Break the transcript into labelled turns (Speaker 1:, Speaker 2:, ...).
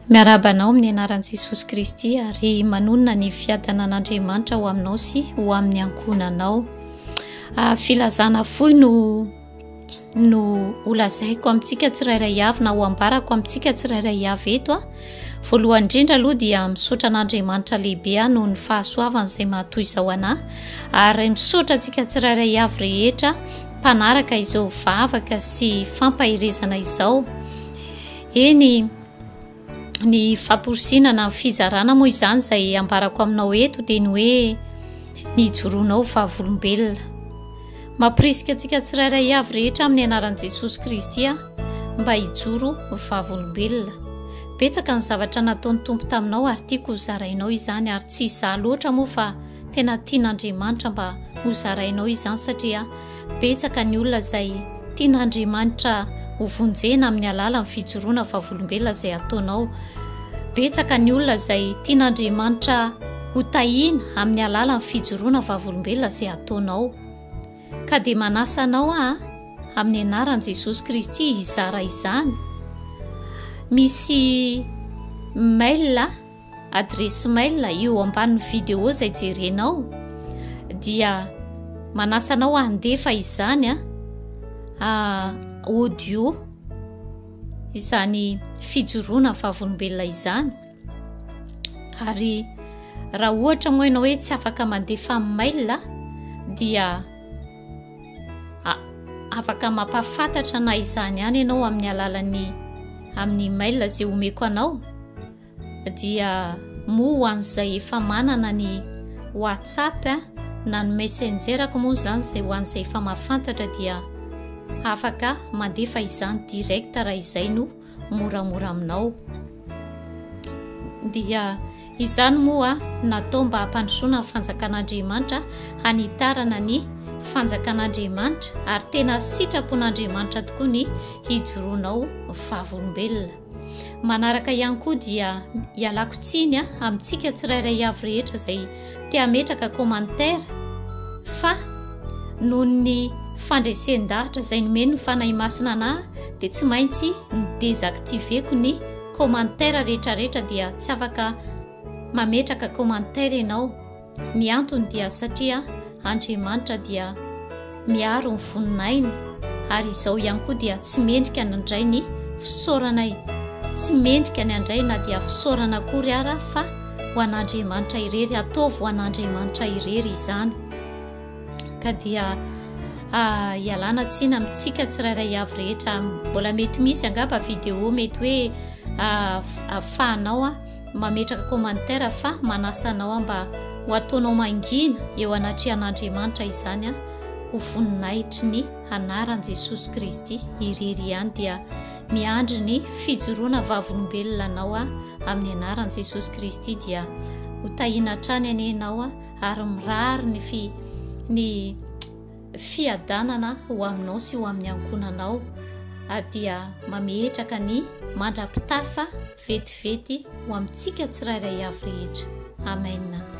Speaker 1: Miarahaba anao amin'ny anaran'i Jesosy Kristy ary manonona ny fiadanan'Andriamanitra ho aminao sy ho amin'ny ankohonanao. Ah, filazana fohy no no holazaiko amintsika tsirairay avy na ho ambarako amintsika tsirairay avy eto a. Voalohany indrindra aloha dia misaotra an'Andriamanitra lehibe aho noho ny fahasoavany izay mahatoy izao anahy ary misaotra antsika tsirairay avy rehetra mpanaraka izao vavaka sy fampaherezana izao. Eny, ny famporisihina na ny fizarana moa izany izay ambarako aminao eto dia ny hoe ny hijoroanao vavolombelona. Mampirisika antsika tsirairay avy rehetra amin'ny anaran'i Jesosy Kristy aho mba hijoro vavolombelona. Betsaka ny zavatra nataon'ny Tompo taminao ary tiako hozarainao izany ary tsy izaho loatra moa fa tena tian'Andriamanitra mba hozarainao izany satria Betsaka ny olona izay tian'Andriamanitra ho vonjena amin'ny alalan'ny fijoroana vavolombelona izay ataonao. Betsaka ny olona izay tian'Andriamanitra ho tahiana amin'ny alalan'ny fijoroana vavolombelona izay ataonao. Ka dia manasa anao aho amin'ny anaran'i Jesosy Kristy hizara izany. Misy mail Adiresy mail eo ambanin'ny video izay jerenao dia manasa anao handefa izany a audio izany fijoroana vavolombelona izany ary raha ohatra moa ianao hoe tsy afaka mandefa mail dia afaka mampahafantatra na izany ihany ianao amin'ny alalan'ny amin'ny mail izay omeko anao dia moa ho an'izay efa manana ny WhatsApp na ny Messenger-ko moa izany izay ho an'izay efa mahafantatra dia afaka mandefa izany direct raha izay no moramora aminao. Dia izany moa natao mba hampandrosoana ny fanjakan'Andriamanitra, hanitarana ny fanjakan'Andriamanitra ary tena sitrapon'Andriamanitra tokoa ny hijoroanao vavolombelona. Manaraka ihany koa dia ialako tsiny amintsika tsirairay avy rehetra izay te hametraka commentaire fa noho ny fandresen-dahatra izay nomen'ny Fanahy Masina anahy dia tsy maintsy ni-désactiver-ko ny commentaire rehetrarehetra dia tsy afaka mametraka commentaire ianao. Ny antony dia satria Andriamanitra dia miaro ny voninahiny ary izao ihany koa dia tsy mendrika ny handray ny fisaoranay. Tsy mendrika ny handray na dia fisaorana akory ara fa ho an'Andriamanitra irery, ataovy ho an'Andriamanitra irery izany. Ka dia ah, ialana tsiny amintsika tsirairay avy rehetra. Mbola mety misy angamba vidéo mety hoe ah, afahanao ah, mametraka commentaire fa manasa anao aho mba ho ataonao mangina eo anatrehan'Andriamanitra izany aho ho voninahitry ny anaran'i Jesosy Kristy irery ihany dia miandry ny fijoroana vavolombelona anao aho amin'ny anaran'i Jesosy Kristy dia ho tahiana hatrany anie ianao aho ary mirary ny fi ny fiadanana ho aminao sy ho amin'ny ankohonanao ary dia mametraka ny mandra-pitafa vetivety ho amintsika tsirairay avy rehetra. Amen.